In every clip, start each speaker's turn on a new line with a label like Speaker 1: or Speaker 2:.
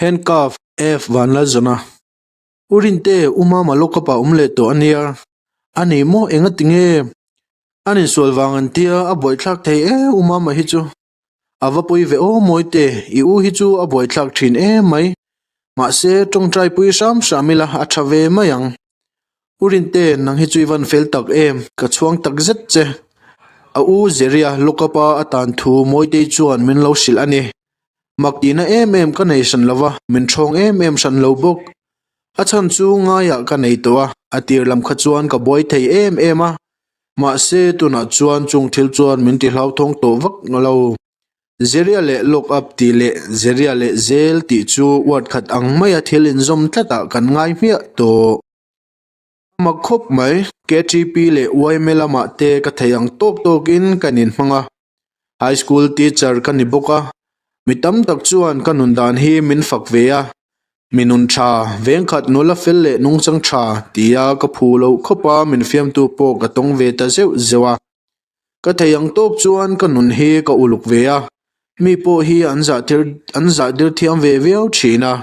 Speaker 1: Handcuff, F Vanlalzawna. U Rinte, U Mama lockup ah awm leh tawh a nia. A ni maw, engati nge? An insual vang an tia, a buaithlak thei e U Mama hi chu. A va pawi ve aw Mawite, i u hi chu a buaithlak thin em mai. Mahse, tawngtai pui hram hram ila a tha ve mai ang. U Rinte, nang hi chu i van fel tak em, ka chhuang tak zet che. A u Zeria lockup a a tan thu Mawitei chuan min lo hrilh a ni. Mak tihna em em ka nei hran lo va, min ṭhawng em em hran lo bawk. A chhan chu ngaiah ka nei tawh a, a tir lam kha chuan ka buai thei em em a. Mahse, tunah chuan chung thil chuan min ti hlauthawng tawh vak lo. Zeria leh lock up tih leh Zeria leh zel tih chu word khat ang maia thil inzawm tlatah kan ngai hmiah tawh. A mak khawp mai, KTP leh yma lamah te ka thei ang tawk tawkin kan inhmang a. High school teacher ka ni bawk a, mi tam tak chuan ka nun dan hi min fak ve a. Mi nun tha, vengkhat nula fel leh nungchang tha tia ka phu loh khawp a min fiamtu pawh ka tawng ve ta zeuh zeuh a. Ka thei ang tawk chuan ka nun hi ka uluk ve a, mi pawh hi an zahtir an zahtir thiam ve viau thin a.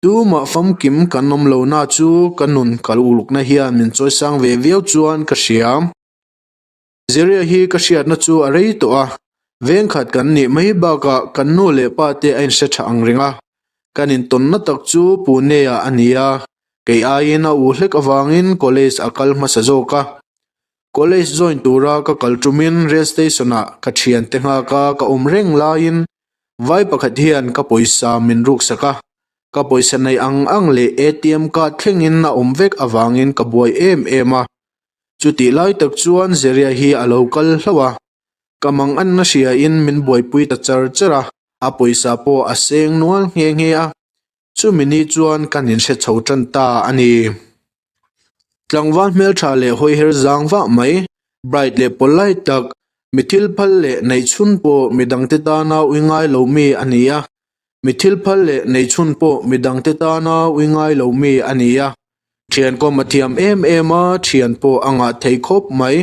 Speaker 1: Tumah famkim kan awm lo na chu ka nun ka ulukna hian min chawisang ve viau chuan ka hria. Zeria hi ka hriatna chu a rei tawh a, vengkhat kan nih mai bakah kan nu leh pa te a inhre tha ang reng a. Kan intawnna tak chu Pune-ah a ni a, kei aiin a u hlek avangin college a kal hmasa zawk a. College join tura ka kal tumin rail station-ah ka thiante nghaka ka awm reng laiin vai pakhat hian ka pawisa min ruksak a, ka pawisa neih ang ang leh ATM card thlengin a awm vek avangin ka buai em em a. Chutih lai tak chuan Zeria hi a lo kal hlauh a, ka mang anna hriain min buaipui ta char char a, a pawisa pawh a seng nual nghe nghe a, chumi ni chuan kan inhre chho tan ta a ni. Tlangval hmeltha leh hawiher zang vah mai, bright leh polite tak, mi thil phal leh neihchhun pawh midangte tana ui ngai lo mi a ni a, mi thil phal leh neihchhun pawh midangte tana ui ngai lo mi a ni a. Thian kawm a thiam em em a, thian pawh a ngah thei khawp mai.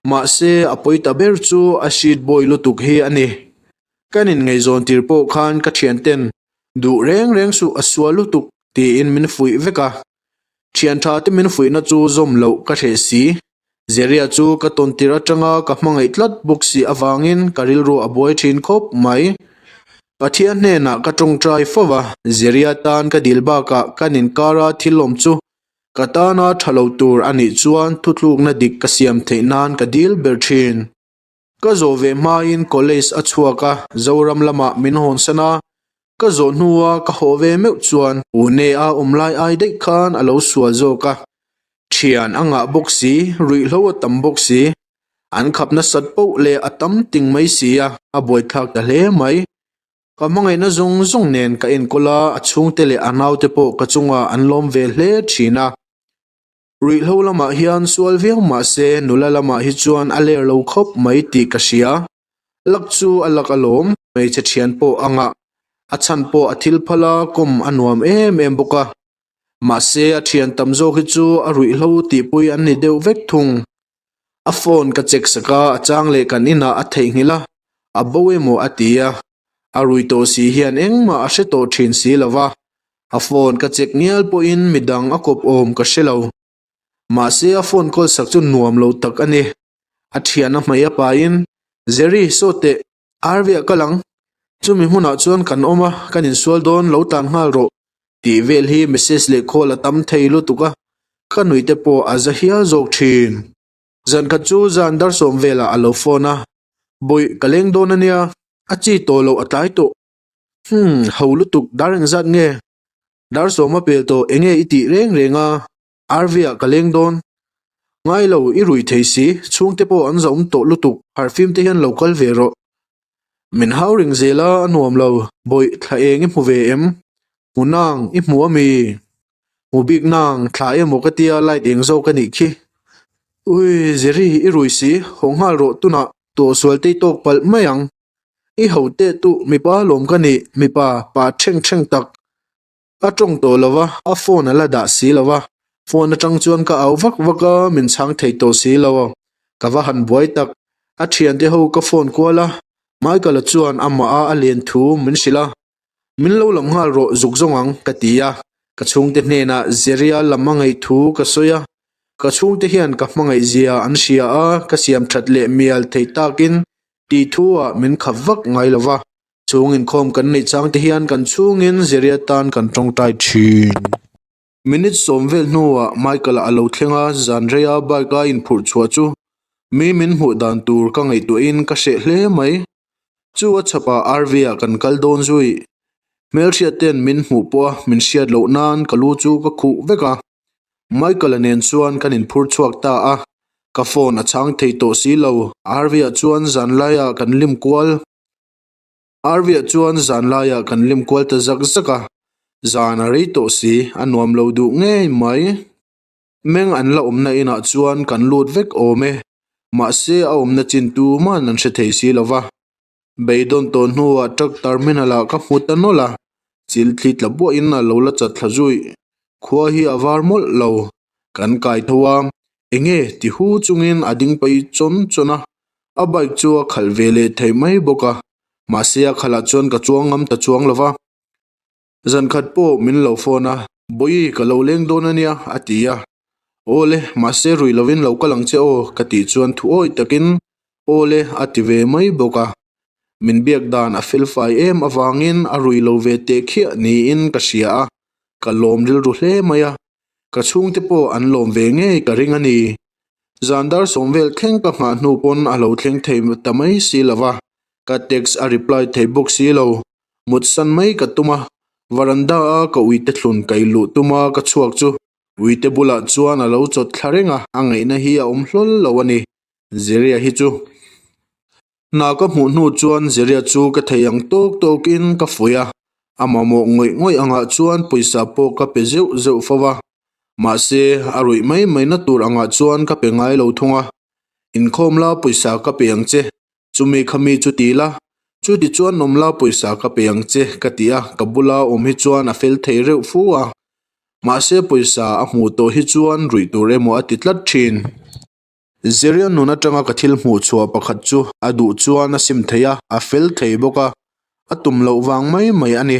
Speaker 1: Mahse, a pawi ta ber chu a sheet boy lutuk hi a ni. Kan inngaihzawn tir pawh khan ka thian ten duh reng reng suh a sual lutuk tiin min fuih vek a. Thian tha te min fuihna chu zawm loh ka hreh si. Zeria chu ka tawn tir atanga ka hmangaih tlat bawk si avangin ka rilru a buai thin khawp mai. Pathian hnenah ka tawngtai fo va, Zeria tan ka dil bakah kan inkara thil awm chu ka tana tha lo tur a nih chuan thutlukna dik ka siam theih nan ka dil ber thin. Ka zawh ve hmain college a chhuak a, Zoram lamah min hawnsan a, ka zawh hnua ka haw ve meuh chuan Pune a awm lai ai daih khan a lo sual zawk a, thian a ngah bawk si, ruihhlo a tam bawk si, an khap nasat poh leh a tam ting mai si a, a buaithlak ta hle mai. Ka hmangaihna zawng zawng nen ka enkawl a, a chhungte leh a naute pawh ka chungah an lawm ve hle thin a. Ruihhlo lamah hian sual viau mah se nula lamah hi chuan a ler lo khawp mai tih ka hria. Lak chu a lak alawm, hmeichhe thian pawh a ngah. A chhan pawh a thil phal a, kawm a nuam em em bawk a. Mahse a thian tam zawk hi chu a ruihhlo tihpui an ni deuh vek thung. A phone ka check sak a, a chang leh kan inah a theihnghilh a, a bo emaw a ti a. A rui tawh si hian engmah a hre tawh thin si lo va, a phone ka check ngial pawhin midang a kawp awm ka hre lo. Mahse a phone call sak chu nuam lo tak a ni. A thian a hmei a pahin, Jerry, saw teh, RV ah kal ang. Chumi hmunah chuan kan awm a, kan insual dawn lo tlan nghal rawh tih vel hi message leh call a tam thei lutuk a, ka nuih te pawh a za hial zawk thin. Zan khat chu zan dar sawm velah a lo phone a, Bawih, ka leng dawn a nia, a chi tawh loh a tlai tawh. Hmm, ho lutuk, dar engzat nge? Dar sawm a pel tawh, enge i tih reng reng a? RV ah ka leng dawn. Ngai lo, i rui thei si, chhungte pawh an zahawm tawh lutuk, harhfim te hian lo kal ve rawh. Min hau ring zel a, a nuam lo, bawih thla eng i hmu ve em? Hmu nang, i hmu a mi? Hmu bik nang, thla emaw ka tia light eng zawk a nih khi. Ui, Jerry, i rui si, haw nghal rawh tunah, tawhsual te i tawk palh mai ang. I ho teh tuh, mipa lawm ka nih, mipa, pa theng theng tak. A tawng tawh lo va, a phone a la dah si lo va. Phone atang chuan ka au vak vak a, min chhang thei tawh si lo. Ka va han buai tak. A thiante ho ka phone kual a, Michael-a chuan amah a a len thu min hrilh a. Min lo lam nghal rawh zuk zawng ang, ka ti a. Ka chhungte hnenah Zeria lam a ngaih thu ka sawi a. Ka chhungte hian ka hmangaih zia an hria a, ka siam that leh mial theih takin tih thu ah min khap vak ngai lo va. Chhung inkhawm kan neih chang te hian kan chhungin Zeria tan kan tawngtai thin. Minute sawm vel hnuah Michael-a a lo thleng a, zan reia bike a inphurh chhuah chu mi min hmuh dan tur ka ngaihtuahin ka hreh hle mai. Chu a chhapah RV-ah kan kal dawn zui. Hmelhriat ten min hmuh pawh a min hriat loh nan ka lu chu ka khuh vek a. Michael-a nen chuan kan inphur chhuak ta a, ka phone a chhang thei tawh si lo. RV-ah chuan zan laiah kan lim kual. Arviah chuan zan laiah kan lim kual ta zak zak a, zan a rei tawh si, a nuam lo duh ngei mai. Meng an la awmna inah chuan kan lut vek awm e, mahse a awmna chin tuman an hre thei si lo va. Beidawn tawh hnuah truck terminal ah ka hmu ta nawlh a, chil thli tla buahin a lo la chat thla zui. Khua hi a var mawlh lo, kan kai tho a, enge ti hu chungin a ding paih chawn chawn a, A bike chu a khalh ve leh theih mai bawk a, mahse a khalh ah chuan ka chuang ngam ta chuang lo va. Zan khat pawh min lo phone a, Bawihi ka lo leng dawn a nia a ti a. Aw le, mahse rui lovin lo kal ang che aw ka tih chuan thu awi takin aw le a ti ve mai bawk a. Min biak dan a fel fai em avangin a rui lo ve teh khiah niin ka hria a, ka lawm rilru hle mai a. Ka chhungte pawh an lawm ve ngei ka ring a ni. Zan dar sawm vel thleng ka nghah hnu pawn a lo thleng thei ta mai si lo va, ka text a reply thei bawk si lo. Mut san mai ka tum a, varanda a ka uite thlun kai luh tum a ka chhuak chu uite bulah chuan a lo chawt thla reng a, a ngaihna hi a awm hlawl lo a ni. Zeria hi chu. Hna ka hmuh hnu chuan Zeria chu ka thei ang tawk tawkin ka fuih a, a mamawh ngawih ngawih angah chuan pawisa pawh ka pe zeuh zeuh fo va. Mahse, a ruih mai mai na tur angah chuan ka pe ngai lo thung a. Inkhawm la pawisa ka pe ang che, chumi kha mi chu ti la, chuti chuan nawm la pawisa ka pe ang che ka ti a, ka bula awm hi chuan a fel thei reuh fu a. Mahse, pawisa a hmuh tawh hi chuan ruih tur emaw a ti tlat thin. Zirian nun atanga ka thil hmuh chhuah pakhat chu a duh chuan a sim thei a, a fel thei bawk a, a tum loh vang mai mai a ni.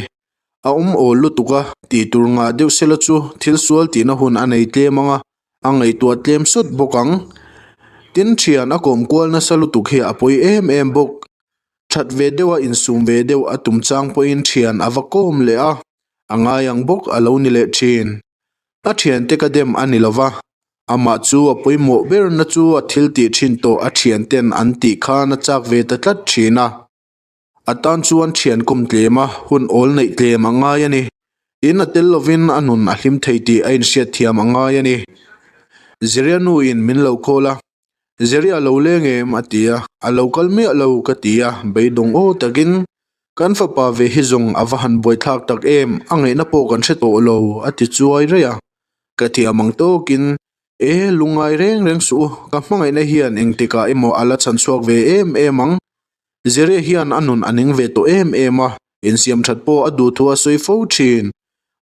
Speaker 1: A awm awl lutuk a, tih tur ngah deuh sela chu thil sual tihna hun a nei tlem ang a, a ngaihtuah tlem sawt bawk ang. Tin thian a kawm kual nasa lutuk hi a pawi em em bawk. That ve deuh a insum ve deuh a tum chang pawhin thian a va kawm leh a, a ngai ang bawk a lo ni leh thin. A thiante ka dem a ni lova, amah chu a pawimawh berna chu a thil tih thin tawh a thianten an tih khan a chak ve ta tlat thin a. A tan chuan thian kawm tlem a, hun awl neih tlem a ngai a ni. Tin a tel lovin a nun a hlim thei tih a inhriat thiam a ngai a ni. Ziria nuin min lo call a, Ziria lo leng em? a ti a, a lo kal miah lo ka ti a, beidawng aw takin Kan fapa ve hi zawng a va han buaithlak tak em, a ngaihna pawh kan hre tawh lo, a ti chuai raih a. Ka thiam ang tawkin, E, lungngai reng reng suh u, ka hmangaihna hian engtikah emaw a la chhan chhuak ve em em ang. Zere hian a nun a ning ve tawh em em a, insiam that pawh a duh thu a sawi fo thin.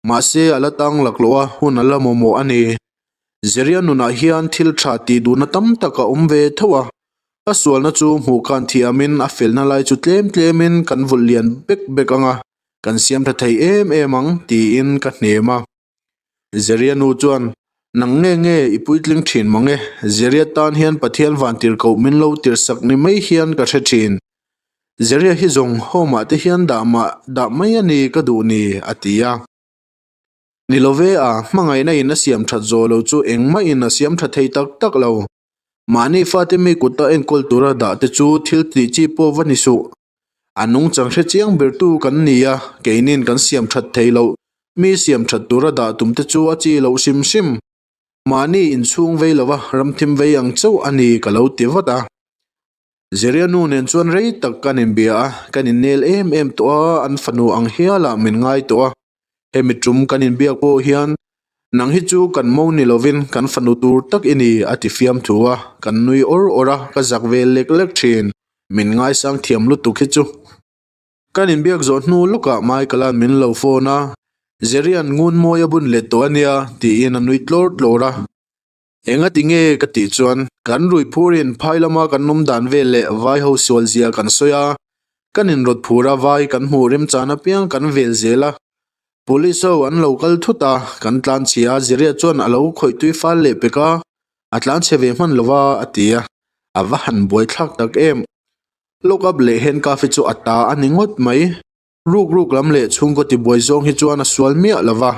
Speaker 1: Mahse, a la tang laklawh a, hun a la mawmawh a ni. Zeria nunah hian thil tha tih duhna tam tak a awm ve tho a, A sualna chu hmuh khan thiamin a felna lai chu tlem tlemin kan vulh lian bek bek ang a, kan siam tha thei em em ang tiin ka hnem a. Zeria nu chuan, Nang nge nge i puitling thin mang e, Zeria tan hian Pathian vantir koh min lo tirsak ni mai hian ka hre thin. Zeria hi zawng home ah te hian dah mah dah mai a ni ka duh ni, a ti a. Ni lo ve a, hmangaihna in a siam that zawh lo chu engmah in a siam tha thei tak tak lo. Mahni fate mi kuta enkawl tura dah te chu thil tih chi pawh va ni suh. A nungchang hre chiang bertu kan ni a, keinin kan siam that thei loh. Mi siam that tura dah tum te chu a chi loh hrim hrim. Mahni inchhung vei lova ramthim vei ang chauh a ni ka lo ti vat a. Zeria nu nen chuan rei tak kan inbia a, kan innel em em tawh a, an fanu ang hialah min ngai tawh a. Hemi tum kan inbiak pawh hian nang hi chu kan mo ni lovin kan fanu tur tak i ni a ti fiam thu a, kan nui awr awr a, ka zak ve lek lek thin, min ngaisang thiam lutuk hi chu. Kan inbiak zawh hnu lawkah Michael-a'n min lo phone a, Zeria'n ngun mawi a bun let tawh a nia tiin a nui tlawr tlawr a. Engati nge ka tih chuan kan rui phurin phai lama kan awm dan vel leh vai ho sual zia kan sawi a. Kan inrawt phur a, vai kan hmuh remchan apiang kan vel zel a. Police ho an lo kal thut a, kan tlan chhia a, Ziria chuan a lo khawih tui fal leh pek a, a tlan chhe ve hman lo a, a ti a. A va han buaithlak tak em. Lock up leh handcuff hi chu a ta a ni ngawt mai. Ruk ruk lam leh chhungkaw tibuai zawng hi chuan a sual miah lo va.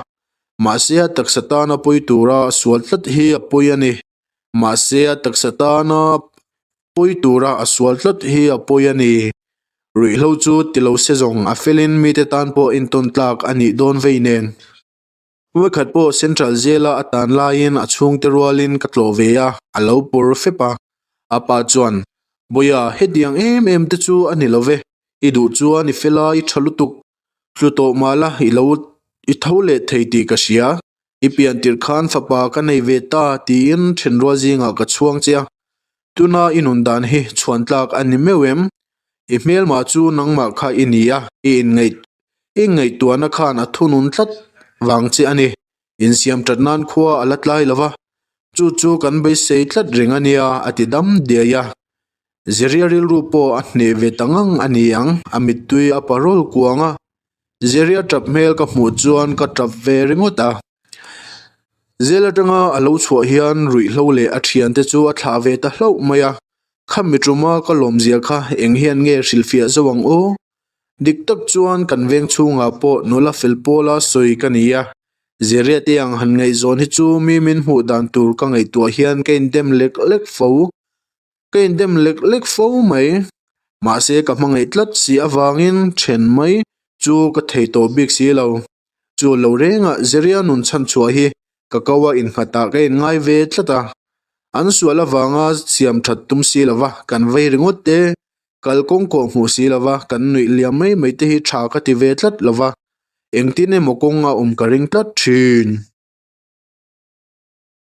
Speaker 1: Mahse a taksa tana pawi tura a sual tlat hi a pawi a ni. Mahse a taksa tana pawi tura a sual tlat hi a pawi a ni. Ruihhlo chu ti lo se zawng a felin mite tan pawh intawn tlak a nih dawn vei nen. Vawikhat pawh Central Jail-a a tan laiin a chhungte rualin ka tlawh ve a, a lo pawr fep a. A pa chuan, Bawiha, hetiang em em te chu a ni lo ve, i duh chuan i fel a, i tha lutuk. Tlu tawh mah la, i lo i tho leh thei tih ka hria. I pian tirh khan fapa ka nei ve ta tiin thenrual zingah ka chhuang che a. Tuna i nun dan hi chhuan tlak a ni meuh em? I hmelmah chu nangmah kha i ni a, i inngaih i ngaihtuahna khan a thunun tlat vang che a ni. Insiam tat nan khua a la tlai lo va, chu chu kan beisei tlat reng a nia, a ti dam diai a. Zeria rilru pawh a hneh ve ta ngang a ni ang, a mittui a parawl kuang a. Zeria tap hmel ka hmuh chuan ka tap ve ringawt a. Zel atanga a lo chhuah hian ruihhlo leh a thiante chu a thlah ve ta hlauh mai a, khami tuma ka lawmzia kha eng hian nge hrilhfiah zo ang aw? Dik tak chuan kan veng chhungah pawh nula fel pawla sawi ka ni a, Zeria te ang han ngaihzawn hi chu mi min hmuh dan tur ka ngaihtuah hian ka indem lek lek fo. Ka indem lek lek fo mai. Mahse ka hmangaih tlat si avangin then mai chu ka thei tawh bik si lo. Chu lo rengah Zeria nun chhan chhuah hi ka ko a innghatah ka inngai ve tlat a. An sual avanga siam that tum si lova kan vei ringawt te, kal kawng kawh hmuh si lova kan nuih liam mai mai te hi tha ka ti ve tlat lova, engtin emaw kawng a awm ka ring tlat thin.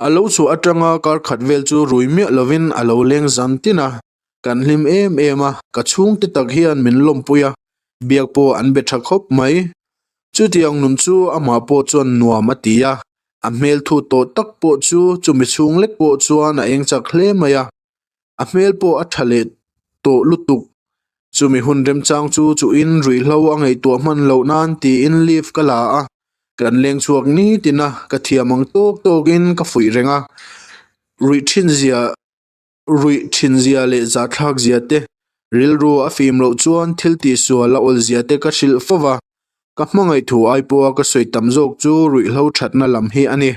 Speaker 1: A lo chhuah atanga kar khat vel chu rui miah lovin a lo leng zan tin a, kan hlim em em a, ka chhungte tak hian min lawmpui a, biak pawh an be tha khawp mai. Chutiang nun chu amah pawh chuan nuam a ti a, a hmel thu tawh tak pawh chu chumi chhung lek pawh chuan a eng chak hle mai a, a hmel pawh a tha leh tawh lutuk. Chumi hun remchang chu chuhin ruihhlo a ngaihtuah hman loh nan tiin leave ka la a, kan leng chhuak nitin a, ka thiam ang tawk tawkin ka fuih reng a, ruih thin zia ruih thin zia leh zahthlak zia te, rilru a fim loh chuan thil tihsual a awl zia te ka hrilh fo va, ka hmangaih thu ai pawha ka sawi tam zawk chu ruihhlo thatna lam hi a ni.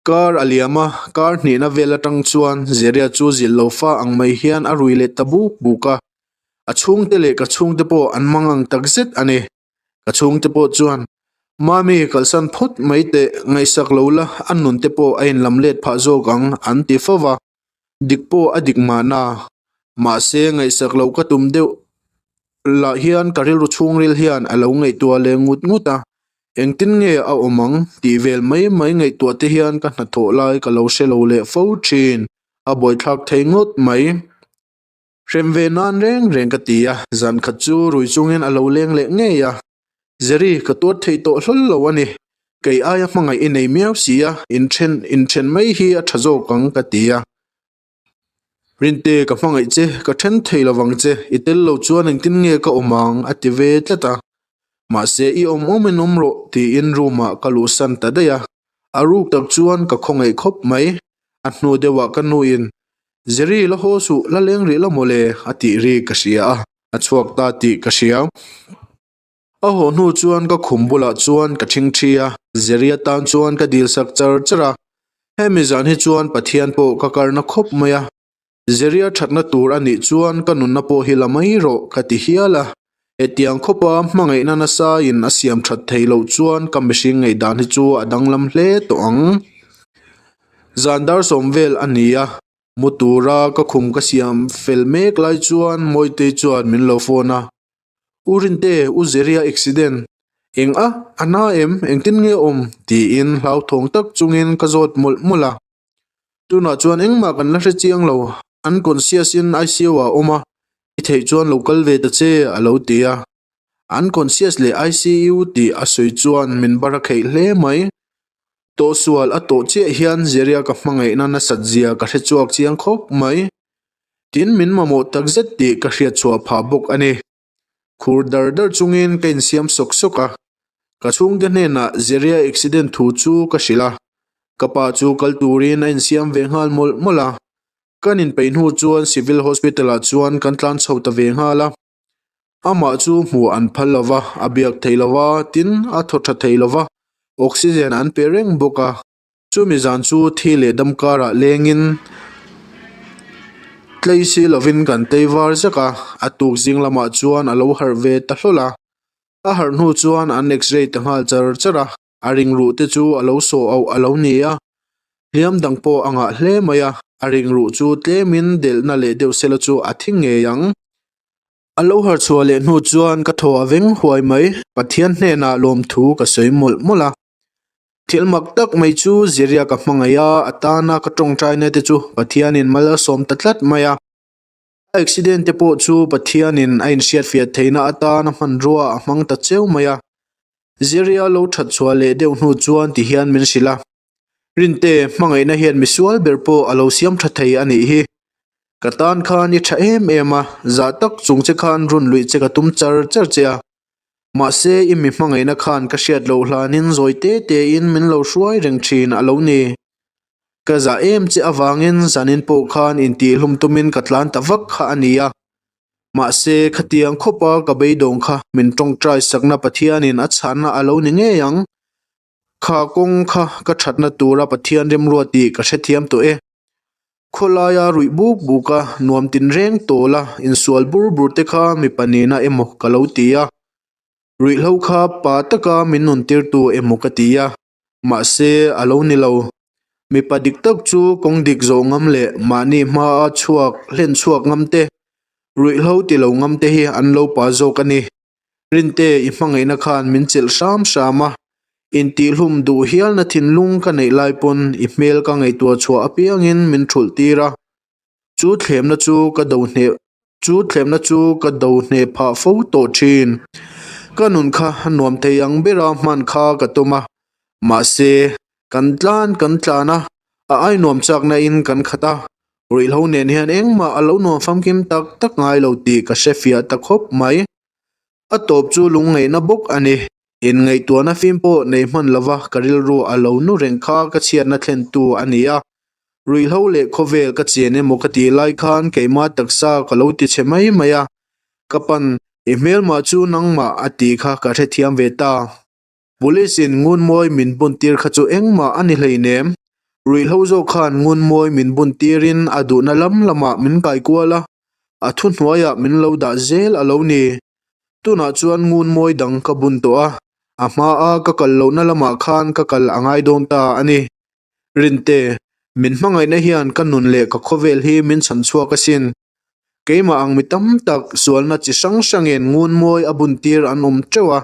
Speaker 1: Kar a liam a, kar hnihna vel atang chuan Zeria chu zilh lo fa ang mai hian a rui leh ta buk buk a. A chhungte leh ka chhungte pawh an mang ang takzet a ni. Ka chhungte pawh chuan, Mami, kalsan phawt mai teh, ngaihsak lo la, a nun te pawh a inlam let phah zawk ang, an ti fo va. Dik pawh a dik mahna. Mahse, ngaihsak loh ka tum deuh lah hian ka rilru chhungril hian a lo ngaihtuah leh ngut ngut a. Engtin nge a awm ang tih vel mai mai ngaihtuah te hian ka hnathawh lai ka lo hre lo leh fo thin, a buaithlak thei ngawt mai. Hrem ve nan reng reng ka ti a, zan khat chu rui chungin a lo leng leh ngei a. Jerry, ka tuar thei tawh hlawl lo a ni. Kei aia hmangaih i nei miau si a, inthen inthen mai hi a tha zawk ang ka ti a. Rinte, ka hmangaih che, ka then thei lo vang che, i tel lo chuan engtin nge ka awm ang? a ti ve tlat a. Mahse, i awm awmin awm rawh, tiin room ah ka luhsan ta daih a. A ruk tak chuan ka khawngaih khawp mai. A hnu deuhah ka nuin, Jerry, la haw suh, la leng rih la mawle, a tih ri ka hria a, a chhuak ta tih ka hria. A haw hnu chuan ka khum bulah chuan ka ṭhingṭhi a, Zeria tan chuan ka dil sak char char a. Hemi zan hi chuan Pathian pawh ka karna khawp mai a, Zeria ṭhatna tur a nih chuan ka nunna pawh hi la mai rawh ka ti hial a. Hetiang khawpa hmangaihna nasa in a siam ṭhat theih loh chuan ka mihring ngaihdan hi chu a danglam hle tawh ang. Zan dar sawm vel a ni a, mu tura ka khum ka siam fel mek lai chuan Mawitei chuan min lo phone a. U Rinte, U Zeria accident. Eng a? A na em? Engtin nge awm? tiin hlauthawng tak chungin ka zawt mawlh mawlh a. Tunah chuan engmah kan la hre chiang lo, unconscious in ICU ah a awm a, i theih chuan lo kal ve ta che a lo ti a. Unconscious leh ICU tih a sawi chuan min bar a kheih hle mai. Tawhsual a tawh chiah hian Zeria ka hmangaihna nasat zia ka hre chhuak chiang khawp mai. Tin, min mamawh takzet tih ka hriat chhuah phah bawk a ni. Khur dar dar chungin ka insiam sawk sawk a, ka chhungte hnenah Zeria accident thu chu ka hrilh a, ka pa chu kal turin a insiam ve nghal mawlh mawlh a. Kan inpeih hnu chuan Civil Hospital ah chuan kan tlan chho ta ve nghal a. Amah chu hmuh an phal lo va, a biak thei lo va, tin a thaw tha thei lo va, oxygen an pe reng bawk a. Chumi zan chu thi leh dam karah lengin tlei si lovin kan tei var zek a, a tuk zing lamah chuan a lo harh ve ta hlawl a. A harh hnu chuan an x-ray ta nghal char char a, a ringruh te chu a lo sawh auh a lo ni a, hliam dang pawh a ngah hle mai a, a ringruh chu tlemin delhna leh deuh sela chu a thi ngei ang. A lo harh chhuah leh hnu chuan ka thaw a veng huai mai, Pathian hnenah lawmthu ka sawi mawlh mawlh a. Thil mak tak mai chu Ziria ka hmangaih a, a tana ka tawngtaina te chu Pathianin mal a sawm ta tlat mai a. A accident te pawh chu Pathianin a inhriatfiah theihna atana hmanrua a hmang ta cheu mai a. Ziria lo that chhuah leh deuh hnu chuan ti hian min hrilh a, Rinte, hmangaihna hian misual ber pawh a lo siam tha thei a nih hi. Ka tan khan i tha em em a, zah tak chung che khan run luih che ka tum char char che a. Mahse, i mi hmangaihna khan ka hriat loh hlanin zawi te tein min lo hruai reng thin a lo ni. Ka zah em che avangin zanin pawh khan intihhlum tumin ka tlan ta vak kha a ni a. Mahse, khatiang khawpa ka beidawng kha min tawngtai sakna Pathianin a chhanna a lo ni ngei ang. Kha kawng kha ka thatna tura Pathian remruat tih ka hrethiam tawh e. Khawlaia ruih buk buk a, nuam tinreng tawl a, insual bur bur te kha mipa nena emaw ka lo ti a. Ruihhlo kha pa taka min nuntirtu emaw ka ti a, mahse a lo ni lo. Mipa dik tak chu kawng dik zawh ngam leh mahni hmaa chhuak hlen chhuak ngam te, ruihhlo ti lo ngam te hi an lo pa zawk a ni. Rinte, i hmangaihna khan min chelh hram hram a, intihhlum duh hialna thinlung ka neih lai pawn i hmel ka ngaihtuah chhuah apiangin min thulh tir a. Chu thlemna chu ka do hneh chu thlemna chu ka do hneh phah fo tawh thin. Ka nun kha nuam thei ang bera hman kha ka tum a, mahse, kan tlan kan tlan a, a ai nuam chakna in kan khat a, ruihhlo nen hian engmah a lo nuam famkim tak tak ngai lo tih ka hre fiah ta khawp mai. A tawp chu lungngaihna bawk a ni. Inngaihtuahna fim pawh nei hman lova ka rilru a lo nu reng kha ka chhiatna thlentu a ni a. Ruihhlo leh khawvel ka chen emaw ka tih lai khan keimah taksa ka lo ti chhe mai mai a. Ka pan, i hmelmah chu nangmah a tih kha ka hrethiam ve ta. Police in ngunmawi min bun tir kha chu engmah a ni hleinem. Ruihhlo zawk khan ngunmawi min bun tirin a duhna lam lamah min kai kual a, a thuhnuaiah min lo dah zel a lo ni. Tunah chuan ngunmawi dang ka bun tawh a, a hmaa ka kal lohna lamah khan ka kal a ngai dawn ta a ni. Rinte, min hmangaihna hian ka nun leh ka khawvel hi min chhan chhuak asin. Keimah ang mi tam tak sualna chi hrang hrangin ngunmawi a bun tir an awm teuh a,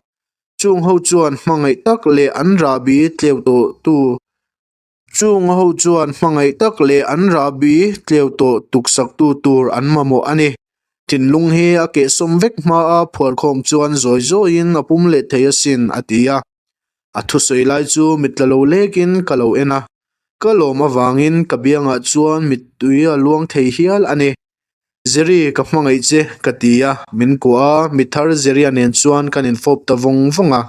Speaker 1: Chung ho chuan hmangaih tak leh an rahbi tleu tawh tu Chung ho chuan hmangaih tak leh an rahbi tleu tawh tuksak tu tur an mamawh a ni. Thinlung hi a kehsawm vek hma a phuarkhawm chuan zawi zawiin a pum leh thei asin a ti a. A thusawi lai chu mitla lo lekin ka lo en a. Ka lawm avangin ka biangah chuan mittui a luang thei hial a ni. Zeri, ka hmangaih che, ka ti a, min kuah a, mithar Zeria nen chuan kan infawp ta vawng vawng a.